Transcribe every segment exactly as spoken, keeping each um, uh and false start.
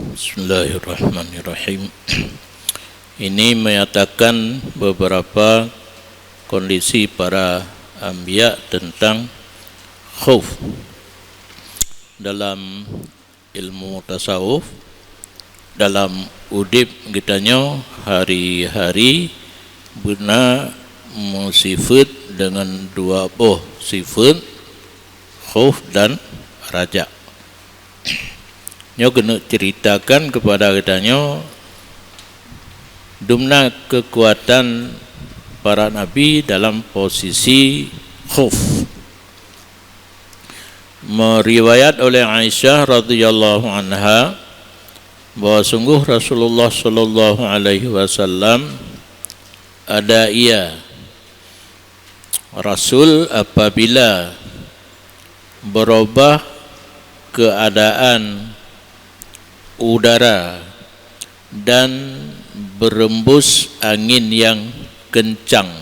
Bismillahirrahmanirrahim. Ini menyatakan beberapa kondisi para anbiya tentang khauf. Dalam ilmu tasawuf, dalam udeb geutanyoe hari-hari beuna meusifeuet deungon dua boh sifeuet, khauf dan raja. Nyoe keuneuk ceritakan kepada geutanyoe dumna keukuatan para nabi dalam posisi khauf. Meuriwayat oleh Aisyah radhiyallahu anha bahwa sungguh Rasulullah sallallahu alaihi wasallam ada ia Rasul apabila berubah keadaan udara dan berembus angin yang kencang,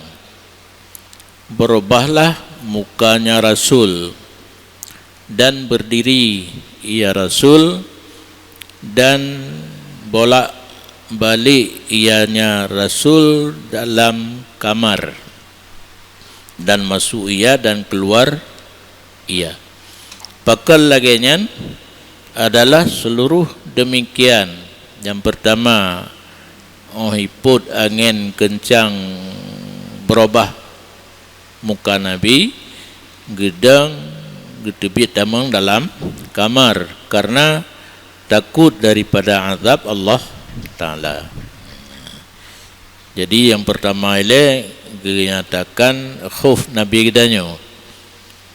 berubahlah mukanya Rasul dan berdiri ia Rasul dan bolak-balik ianya Rasul dalam kamar, dan masuk ia dan keluar ia. Pakon lagée nyan adalah seluruh demikian. Yang pertama, oh ipot angén keuncang beurubah muka Nabi, geudong geuteubiet tamong dalam kamar karena takut daripada azab Allah Taala. Jadi yang pertama ilée geunyatakan khauf Nabi geutanyoe.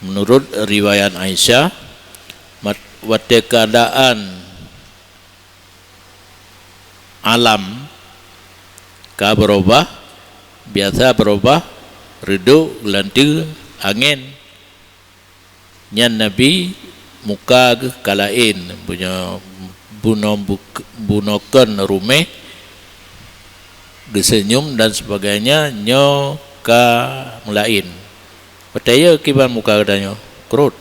Menurut riwayat Aisyah, mat-, watée keadaan alam ka beurubah, biasa beurubah reudôk, geulanteue, angén. Nyan Nabi muka geuh ka laén, bunoe, bunoe buk-, bunoe kon ruméh, geuseunyum dan sebagainya, nyoe ka meulaén. Watée kiban muka geutanyoe, krot.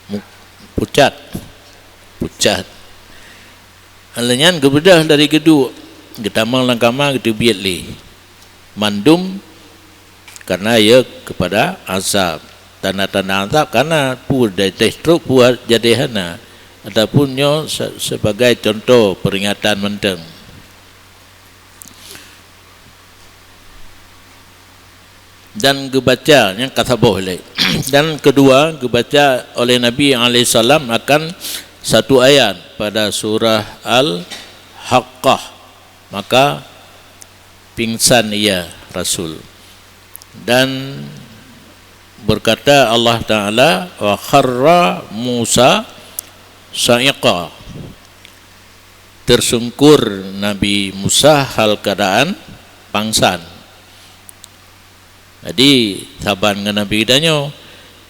Mu-, pucat. Pucat. Lheueh nyan geubeudôh dari geuduek, geutamong lam kama, geuteubiet lé. Mandum karena ia kepada azab. Tanda-tanda azab karena peue dai-, dai trok peue jadi hana. Ataupun nyoe se-, sebagai contoh peringatan mantong. Dan geubaca, nyang ka saboh lé. Dan kedua, geubaca oleh Nabi alaihissalam akan satu ayat pada surah Al-Haqqah, maka pingsan ia Rasul. Dan berkata Allah Taala, "Wa kharra Musa sa'iqa." Tersungkur Nabi Musa hal keadaan pangsan. Jadi, saban ngon Nabi geutanyoe.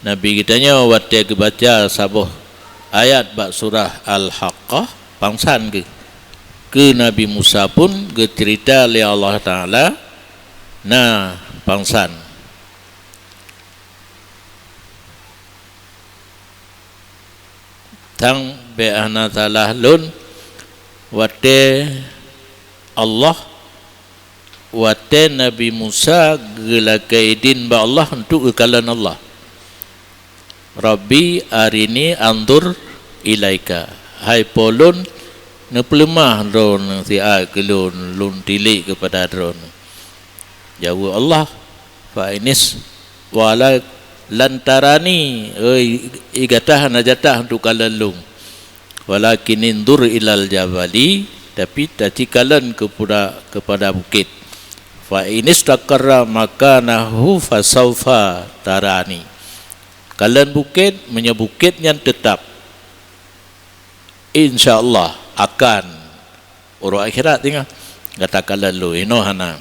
Nabi geutanyoe watée geubaca saboh ayat bak surah Al-Haqqah, pangsan geuh. Keu Nabi Musa pun geuceurita lé Allah Taala na pangsan. Tang bék hana salah lôn, watée Allah, watée Nabi Musa geulakée idin bak Allah untuk geukalon Allah. "Rabbi arini anzur ilaika." Hai Po lôn, neupeuleumah droeneuh siat keu lôn, lôn tilék keupada droeneuh. Jaweueb Allah, "Fa inis wala lan tarani," oi, i gata hana jatah untuk kalon lôn. "Walakin inzur ilal jabali," tapi tacikalon keupada, keupada bukét. "Fa inistaqarra makanahu fasaufa tarani." Kalon bukét, meunyoe bukét nyan teutap, insya Allah akan uroe akhirat tinggai gata kalon lôn, inoe hana.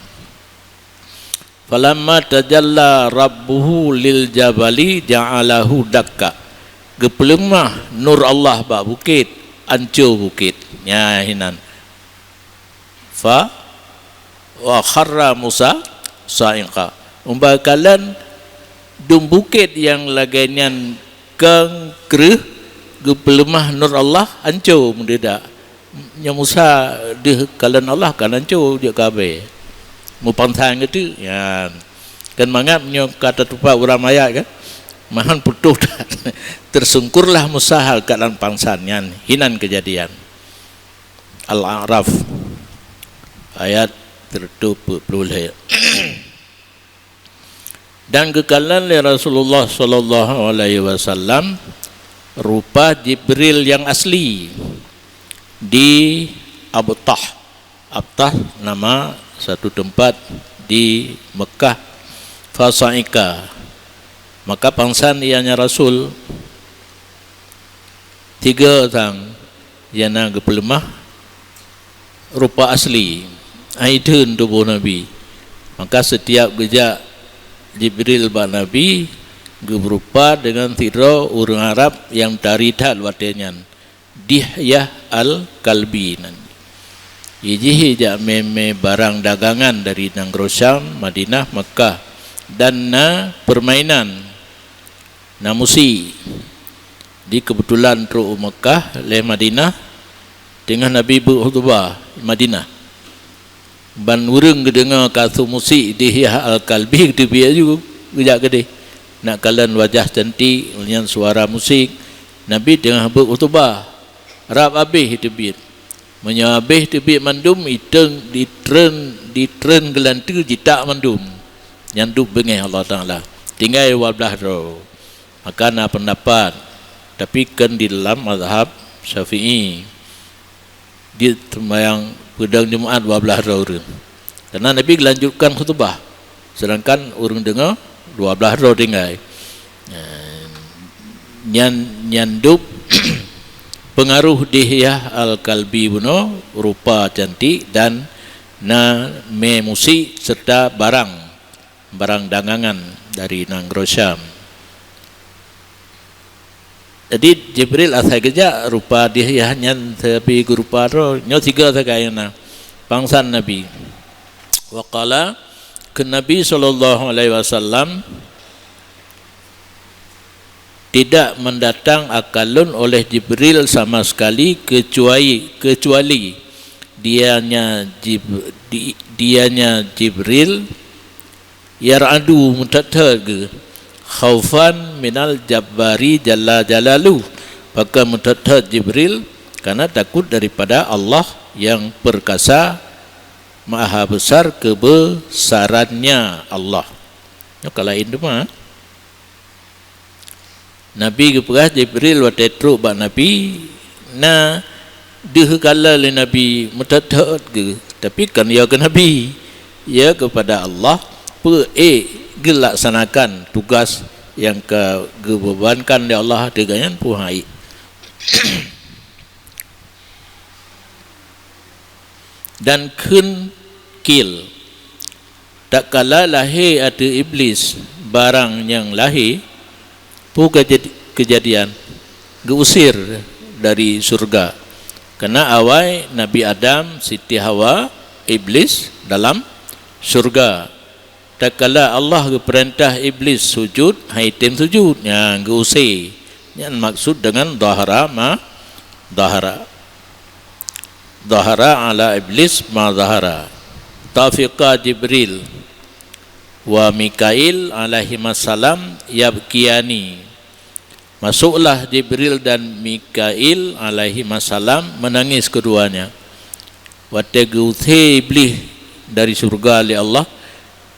"Falamma tajalla rabbuhu lil jabali ja'alahu dakka." Geupeuleumah nur Allah bak bukét, anco bukét. Nyan hinan. Fa wa kharra Musa sa'iqa. Umbak kalon dum bukét nyang lagée nyan kong kreueh, Geupeuleumah nur Allah, hanco meudeudak. Nyoe Musa deuh kalon Allah kan hanco jeuet keu abée. Meupansan geuteuk, nyan. Kan mangat nyoe ka tatupat uram ayat kan? Mahan putôh that. Tersungkurlah Musa hal ka lam pansan nyan. Hinan keujadian. Al-A'raf. Ayat seratus empat puluh lhée. Dan geukalon lé Rasulullah sallallahu alaihi wasallam rupa Jibril nyang asli di Abtah. Abtah nama satu tempat di Mekah. Fasa'ika. Maka pansan ianya Rasul tiga sang, ianya geupeuleumah rupa asli, ai theun tuboh Nabi. Maka setiap geujak Jibril bak Nabi, geubeurupa deungon sidroe ureuëng Arab nyang tari that watée nyan, Dihyah Al-Kalbi nan. Ijih jak mé-mé barang dagangan dari nanggroe Syam, Madinah, Mekah, dan na peurmainan, na musik. Di keubeutulan trok u Mekah lé Madinah, teungoh Nabi beuet khutubah Madinah. Ban ureuëng geudeungoe ka su musik Dihyah Al-Kalbi geuteubiet ju geujak keudeh. Nak kalon wajah cantik nyan suara musik, Nabi teungoh beuet khutubah, rab abéh teubiet. Meunyoe abéh teubiet mandum, itreun, ditreun, ditreun geulanteue jitak mandum. Nyan dub beungéh Allah Taala. Tinggai dua blaih droe. Maka na peundapat, tapi kon di dalam mazhab Syafi'i, jeuet seumayang peudong Jumat dua blaih droe ureuëng. Karena Nabi geulanjutkan khutubah, sedangkan ureuëng deungoe dua blaih droe tinggai. Nyan, nyan dub peungaruh Dihyah Al-Kalbi bunoe, rupa cantik dan na mé musik serta barang, barang dagangan dari nanggroe Syam. Jadi Jibril asai geujak rupa Dihyah nyan sabe geurupa droe, nyoe tiga sagai na pansan Nabi. Waqala, kheun Nabi sallallahu alaihi wasallam, tidak mendatang akalun oleh Jibril sama sekali kecuali, kecuali dianya Jib-, di-, dianya Jibril yar'adu, meutot-tot geuh, khaufan minal jabbari jalla jalalu, pakon meutot-tot Jibril karena takut daripada Allah yang perkasa, maha besar kebesarannya Allah. Nyoe ka laén teuma. Nabi geupeugah Jibril watée trok bak Nabi, na deuh kalon lé Nabi meutot-tot geuh, tapi kon ya keu Nabi, ya keupada Allah, peu ék geulaksanakan tugas nyang ka geubebankan lé Allah ateueh gobnyan, peu hai. Dan kheun Qil, tatkala lahé ateueh Iblis barang nyang lahé, peue keujadi-, keujadian? Geuusir dari syeuruga. Karena awai Nabi Adam, Siti Hawa, Iblis dalam syeuruga. Tatkala Allah geupeurintah Iblis sujud, hai tem sujud, nyan geuusé. Nyan maksud deungon dhahara ma dhahara. Dhahara ala Iblis ma dhahara. Tafiqa Jibril wa Mikail alaihimassalam yabkiyani. Masuklah Jibril dan Mikail alaihimassalam, menangis keduanya. Watée geuusé Iblih dari syeuruga lé Allah,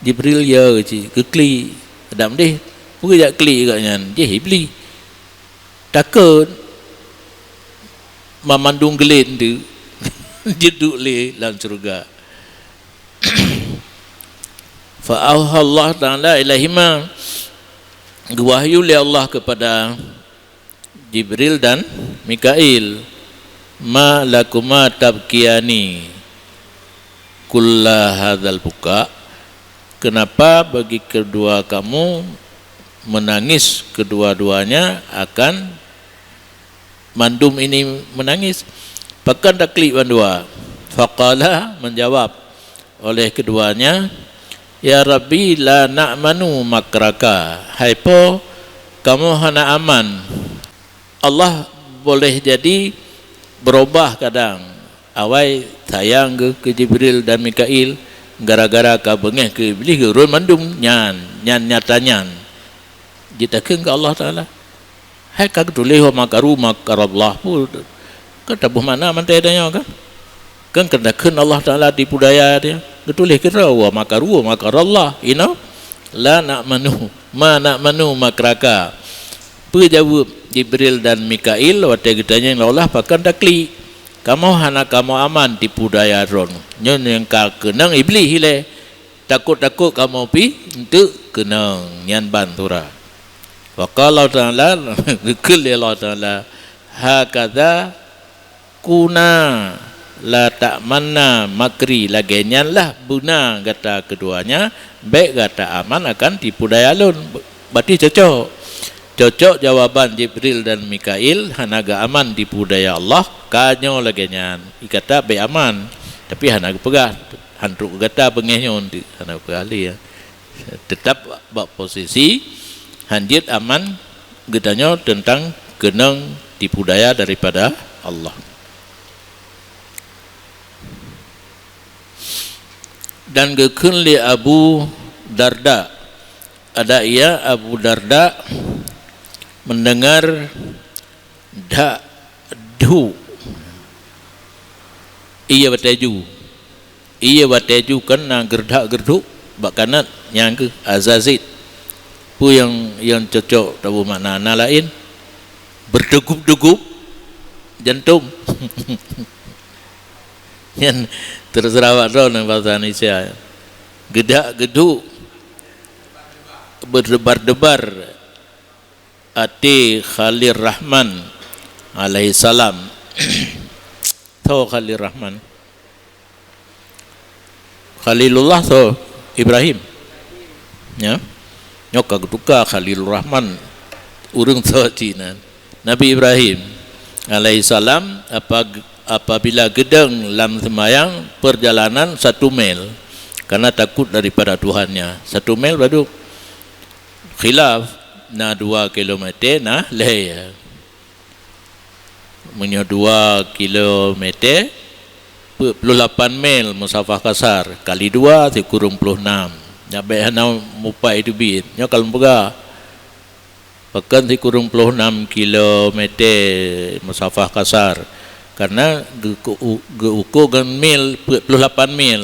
Jibril ya cit geuklik. Adam deh, peue jak klik gobnyan? Jih Iblih. Takot mamandum geulet nteuk jiduek lé lam syeuruga. Fa auha Allah Ta'ala ilaihima, geuwahyu lé Allah keupada Jibril dan Mikail, "Ma lakuma tabkiyani kulla hadzal buka? Kenapa bagi kedua kamu menangis kedua-duanya akan mandum ini menangis? Pakon taklik bandua?" Faqala, menjawab oleh keduanya, "Ya Rabbi, la na'manu makraka." Hai Po, kamoe hana aman. Allah Boleh jadi berubah kadang. Awai sayang geuh keu Jibril dan Mikail, gara-gara ka beungéh keu Iblih geurôn mandum nyan, nyan nyata nyan. Jitakheun keu Allah Taala. Hai ka geutuléh wa makaru makarallah pu-, kan taboh makna mantong tanyoe kan? Kan keuneukheun Allah Taala tipu daya dia. Geutuléh keudroe wa makaru wa makarallah. Ina la na'manu, ma na'manu makraka. Peue jaweueb Jibril dan Mikail watée geutanyong lé Allah, pakon taklik? Kamoe hana kamoe aman tipu daya droe. Nyoe nyang ka keunong Iblih ilée. Takot-takot kamoe pih eunteuk keunong nyan ban tura. Wa qala Allah Taala, geukheun lé Allah Taala, hakadza kuna la ta'manna makri, lagée nyan lah beuna gata keuduanya, bék gata aman akan tipu daya lôn. Berarti cocok. Cocok jawaban Jibril dan Mikail, hana geuaman tipu daya Allah, ka nyoe lagée nyan. Ikata bék aman, tapi hana geupeugah, han trok gata beungéh nyoe, hana geupeugah lé, ya. Teutap bak posisi han jeuet aman geutanyoe teuntang keunong tipu daya daripada Allah. Dan geukheun lé Abu Darda, ada ia Abu Darda mendengar dak dhu, iya bataju. Iya bataju kan na gerdak-gerduk bak kanat nyang keuh azazit. Peue nyang, nyang cocok tabu makna na laén? Berdegup-degup jantung. Nyan terserah awak droe nang bahasa Indonesia. Gedak-geduk, berdebar-debar até Khalil Rahman alaihissalam. Tho Khalil Rahman. Khalilullah tho Ibrahim. Ya. Nyoe ka geutuka Khalilur Rahman ureuëng tho Cina. Nabi Ibrahim alaihissalam apa, apabila geudong lam seumayang perjalanan satu mil karena takut daripada Tuhannya. Satu mil baru khilaf na dua kilometer na lhée. Meunyoe dua kilometer, peuet ploh lapan mil musafah kasar, kali dua sikureueng ploh nam. Nyak bék hana mupat teubiet. Nyoe ka lôn peugah, pakon sikureueng ploh nam kilometer musafah kasar. Karena geu-, geu-, geuuko ngon mil peuet ploh lapan mil.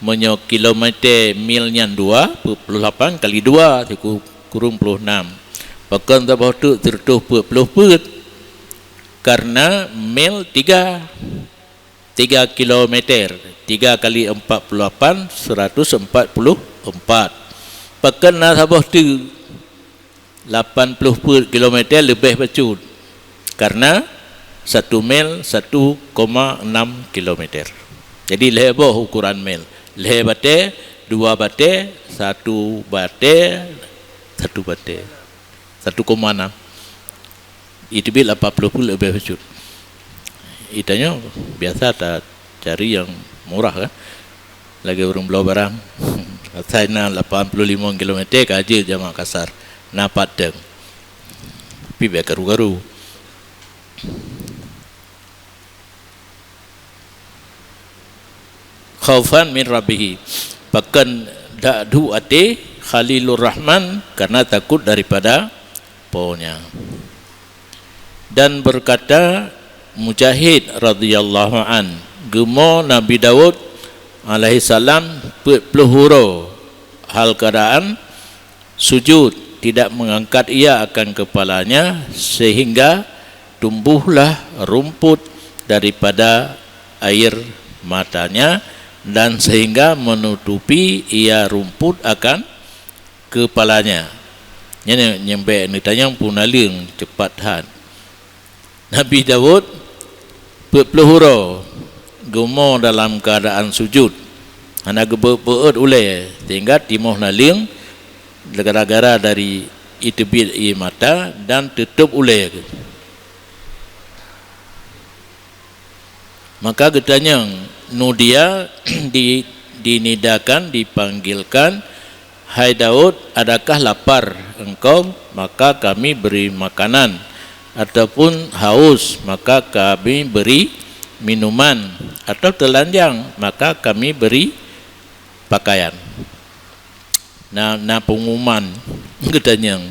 Meunyoe kilometer mil nyan dua, peuet ploh lapan kali dua sikureueng ploh nam. Pakon saboh teuk sireutôh peuet ploh peuet. Karena mil tiga, tiga kilometer, tiga kali empat puluh lapan, seratus empat puluh empat. Pakon na saboh teuk lapan ploh peuet kilometer leubeh bacut, karena satu mil satu koma enam kilometer. Jadi lhée boh ukuran mil, lhée batée, dua batée, satu batée, satu batée, satu koma enam. Iteubiet lapan ploh peuet leubeh bacut. Itanyoe biasa ta cari nyang murah kan. Lagée ureuëng bloe barang. Asai na lapan puluh lima kilometer ka jeuet jamak kasar. Na pat teuk. Tapi bék karu-karu. Khaufan min rabbihi. Pakon dak dhu até Khalilur Rahman karena takut daripada Po nya. Dan berkata Mujahid radhiyallahu an, geumo Nabi Daud alaihissalam peuet ploh uroe hal keadaan sujud, tidak mengangkat ia akan kepalanya, sehingga tumbuhlah rumput daripada air matanya, dan sehingga menutupi ia rumput akan kepalanya. Nyan nyang bék neutanyong peue naleueng cepat that. Nabi Daud peuet ploh uroe geumo dalam keuadaan sujud, hana geubeuet-beuet ulée, sehingga timoh naleueng gara-gara dari iteubiet ie mata dan teutôb ulée geuh. Maka geutanyong, nudia, di, dinidakan, dipanggilkan, "Hai Daud, adakah lapar engkau? Maka kami beri makanan." ataupun haus, maka kami beri minuman, atau telanjang, maka kami beri pakaian. Na, na pengumuman geutanyong,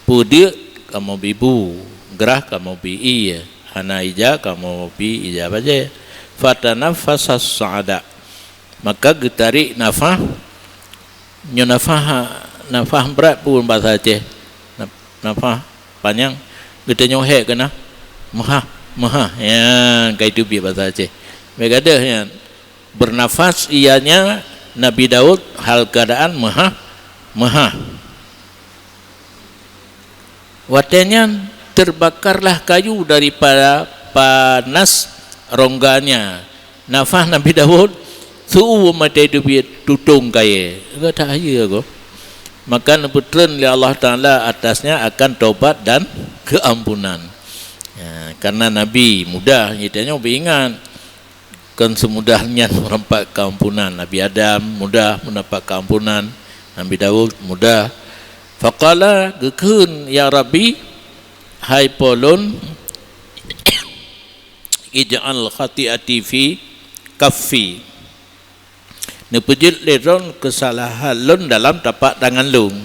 "Peue deuek kamoe bi bu, grah kamoe bi ié, hana ija kamoe bi ija bajée." Fatanafasas sa'ada. Maka geutarék nafah, nyoe nafah, nafah brat pun bahasa Aceh. Naf-, nafah panyang, geutanyong hék keunan. Meuhah, meuhah. Ya, ka itu biet bahasa Aceh. Meugadeuh nyan. Bernafas ianya Nabi Daud hal keadaan meuhah, meuhah. Watée nyan terbakarlah kayu daripada panas rongganya. Nafah Nabi Daud, su-u maté teubiet tutong kayée. Gata hayeue go. Maka neupeutreun lé Allah Taala atasnya akan tobat dan keampunan. Ya, karena Nabi mudah, geutanyoe beuingat, kon seumudah nyan meureumpok keampunan. Nabi Adam mudah meureumpok keampunan, Nabi Daud mudah. Faqala, geukheun, "Ya Rabbi, hai Po lôn, ij'al khati'ati fi kaffi." Neupeujeuet lé droe keusalahan lôn dalam tapak tangan lôn.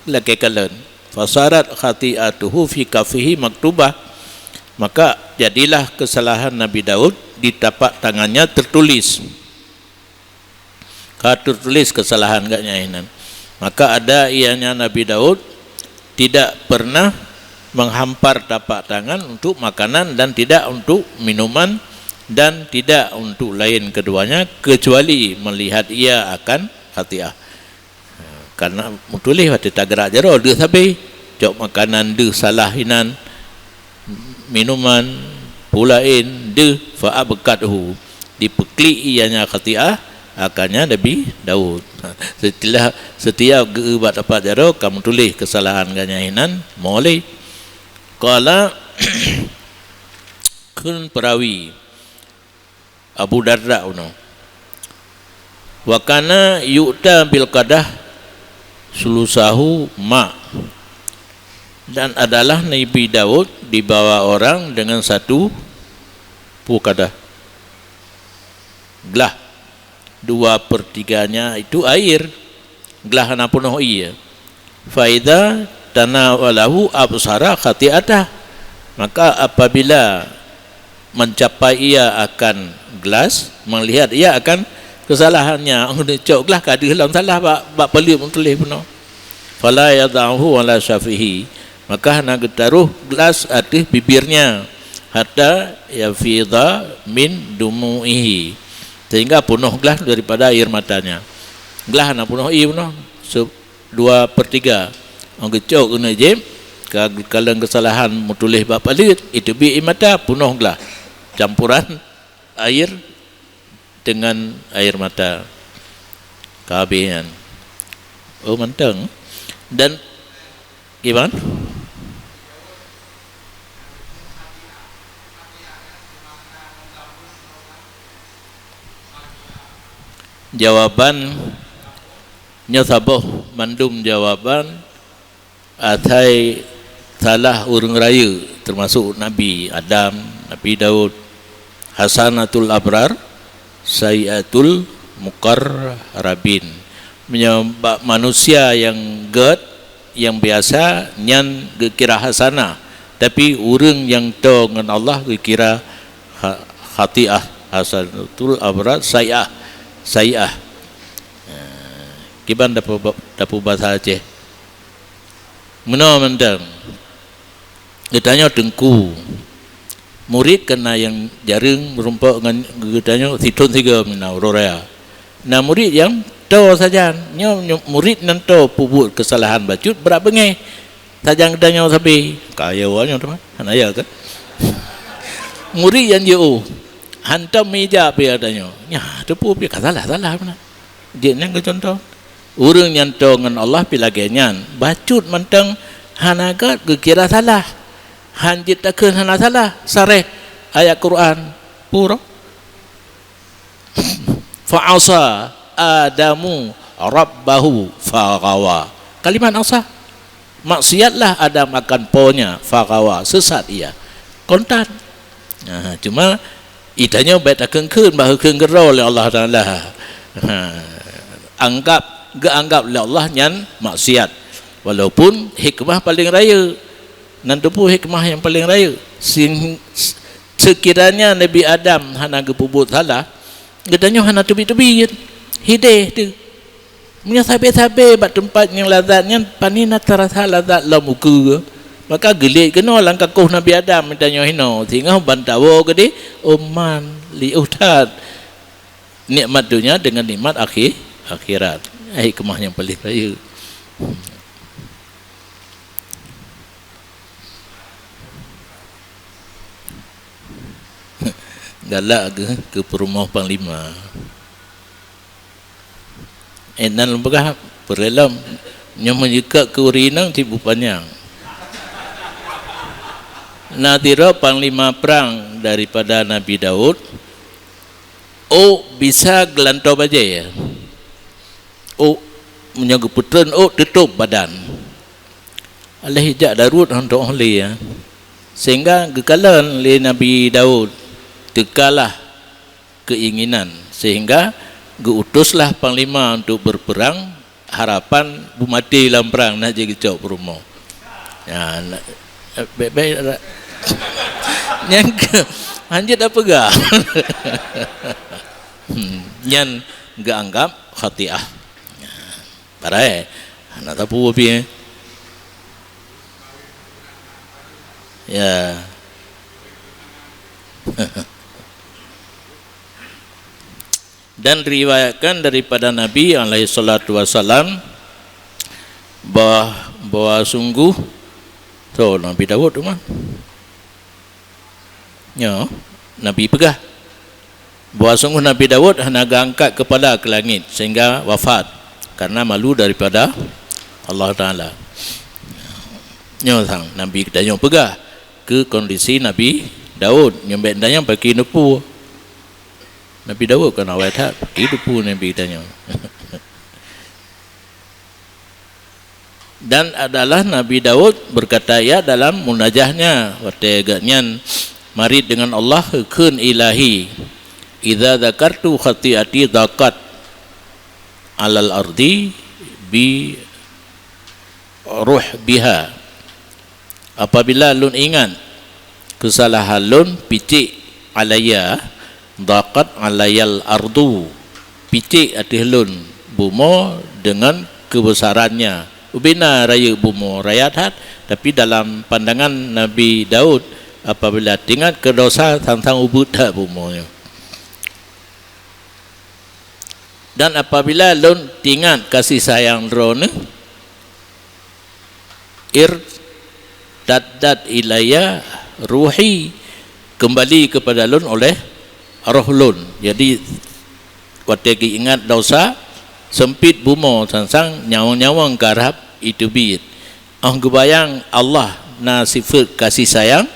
Lakée kalon. Fasarat khati'atuhu fi kaffihi maktubah. Maka jadilah keusalahan Nabi Daud di tapak tangannya teutuléh. Ka teutuléh keusalahan geuhnyan inan. Maka ada ianya Nabi Daud tidak pernah menghampar tapak tangan untuk makanan dan tidak untuk minuman dan tidak untuk lain keduanya kecuali melihat ia akan khatiah. Karena meutuléh watée tagrak jaroe deuh sabe, cok makanan deuh salah inan, minuman peue laén deuh fa abqathu, dipeuklik ianya khatiah, akannya Nabi Daud. Setiap, setiap geu bak tapak jaroe ka meutuléh keusalahan geuhnyan inan moleh. Qala, kheun peurawi Abu Darda unoe, "Wa kana yu'ta bil qadah sulusahu ma." Dan adalah Nabi Daud dibawa orang dengan satu peue qadah, glah, dua per tiganya itu air, glah hana peunoh ié. Fa idza tanawalahu absara khati'atah. Maka apabila mencapai ia akan gelas, melihat ia akan kesalahannya, cok glah ka deuh lom salah bak, bak paleuet meutuléh bunoe. Fala yadha'uhu ala syafihi. Maka hana geutaroh gelas ateueh bibirnya, hatta yafidha min dumu'ihi, sehingga peunoh glah daripada air matanya. Glah hana peunoh ié bunoe, se-, dua per tiga. Ong geucok keuneuk jieb, ka, kalon keusalahan meutuléh bak paleuet, iteubiet ié mata, peunoh glah. Campuran air dengan air mata. Ka habéh nyan. Oh, mantong. Dan, gimana? Jawaban nyoe saboh mandum jawaban asai salah ureuëng rayeuk, teumasuk Nabi Adam, Nabi Daud, hasanatul abrar, sayyiatul muqarrabin. Meunyoe bak manusia nyang gét, nyang biasa, nyan geukira hasanah, tapi ureuëng nyang toe ngon Allah geukira ha-, khatiah, hasanatul abrar, sayyiah, sayyiah. Eh, kiban tapu-, tapubasa Aceh. Meunoe mantong. Geutanyoe teungku. Murit kana nyang jareueng meurumpok ngon geutanyoe sithon sigoe meunan uroe raya. Na murit nyang toe sajan. Nyoe, nyoe murit nyang toe peubuet keusalahan bacut brat beungéh. Sajan geutanyoe sabe. Ka ya awaknyoe teuma. Hana ya kan? Murit nyang jiôh. Hantom meuija pih geutanyoe. Nyan, teupeu pih ka salah-salah meunan. Jeuet nyan keu cuntoh. Ureuëng nyang toe ngon Allah pih lagée nyan, bacut mantong hana gét geukira salah. Han jeuet takheun hana salah, sareh ayat Quran. Pura. Fa asa Adamu rabbahu faghawa. Kalimat asa. Maksiatlah Adam akan ponya, faghawa, sesat ia. Kontan. Ha, cuma, geutanyoe bèk takheun-kheun bahwa kheun keudroe lé Allah Taala. Ha, anggap, geuanggap lé Allah nyan maksiat. Walaupun hikmah paleng rayeuk. Nan teupeu hikmah nyang paleng rayeuk. Sing-, sekiranya Nabi Adam hana geupeubuet salah, geutanyoe hana teubiet-teubiet. Hideh teuh. Meunyoe sabe-sabe bak teumpat nyang lazat nyan, pane na tarasa lazat lom ukeue. Maka geuliet keunoe lam kakoh Nabi Adam geutanyoe hinoe, singoh ban tawoe keudeh, oh man, liôh that nikmat donya deungon nikmat akhi-, akhirat. Hikmah nyang paleng rayeuk. Galak keu, keu peurumoh panglima. Eh, nan lôn peugah, peureulee lom. Nyoe meunyeukak keu ureueng inong cit beu panyang. Na sidroe panglima prang daripada Nabi Daud, ôk bisa geulantoe bajée. Ôk, meunyoe geupeutreun ôk, teutôb badan. Aléh jak daruet hana teuôh lé, ya. Sehingga geukalon lé Nabi Daud, teukalah keinginan, sehingga geu-utuslah panglima untuk berperang, harapan beumaté lam prang, na jih geucok peurumoh. Ya, na, bèk-bèk ra-, nyan ke, hanjeuet tapeugah. Hmm, nyan geuanggap khatiah. Parai, hana sapeue pih, eh. Ya. Dan diriwayatkan daripada Nabi alaihi salatu wasalam bah-, bahwa sungguh, so, Nabi Daud tu mah. Nyoe, Nabi peugah, bahwa sungguh Nabi Daud hana geuangkat keupala keu langét sehingga wafat karena malu daripada Allah Taala. Nyoe sang Nabi geutanyoe peugah keu kondisi Nabi Daud, nyoe bèk tanyoe pakri neupue. Nabi Daud kan awai that, pakri neupue Nabi geutanyoe. Dan adalah Nabi Daud berkata ia dalam munajahnya, watèe gobnyan marit dengan Allah, kheun, "Ilahi, idza dzakartu khati'ati dhaqat alal ardi bi ruhbiha." Apabila lôn ingat keusalahan lôn, picék alayya, dhaqat alayyal ardu, picék ateueh lôn bumoe deungon keubeusarannya. Ubena rayeuk bumoe raya that, tapi dalam pandangan Nabi Daud, apabila teuingat keu desya, sang-sang ubit that bumoe nyoe. Dan apabila lôn teuingat kasih sayang Droeneuh, irtaddat ilayya ruhi, kembali kepada lôn oleh roh lôn. Jadi, watèe geuingat desya, seumpit bumoe, sang-sang nyawöng-nyawöng karab jiteubiet. Óh geubayang Allah na sifeuet kasih sayang,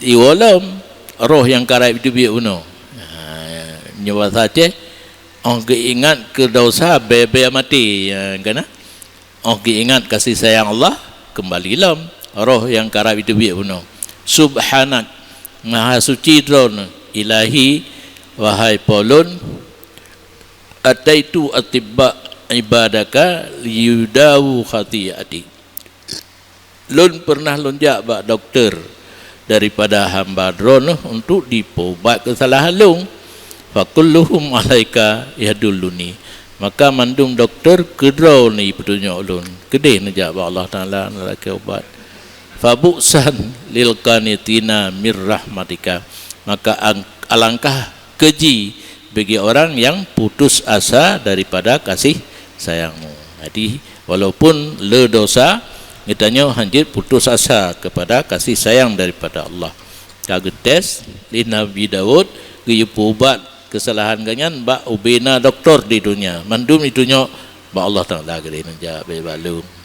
iwoe lom roh nyang karab jiteubiet bunoe. Ha, nyoe basa Aceh, óh geuingat keu desya, bèe-bèe maté, ya, kan? Óh geuingat kasih sayang Allah, keumbali lom roh nyang karab jiteubiet bunoe. Subhanak, maha suci Droeneuh, Ilahi, wahai Po lôn, ataitu atibba ibadaka liyudawu khati'ati. Lôn peureunah lôn jak bak dokto daripada hamba Droeneuh untuk jipeuubat keusalahan lôn. Fakulluhum alaika yadulluni. Maka mandum dokto keu Droeneuh jipeutunyok lôn. Keudeh neujak bak Allah Taala neulakèe ubat. Fabu'san lil qanitina mir rahmatika. Maka ang-, alangkah keji bagi orang yang putus asa daripada kasih sayang-Mu. Jadi, walaupun le desya, geutanyoe hanjeuet putus asa kepada kasih sayang daripada Allah. Ka geutés lé Nabi Daud, geuyue peuubat keusalahan gobnyan bak ubena dokto di dunia. Mandum jitunyok bak Allah Taala, keudeh neujak bak lôn.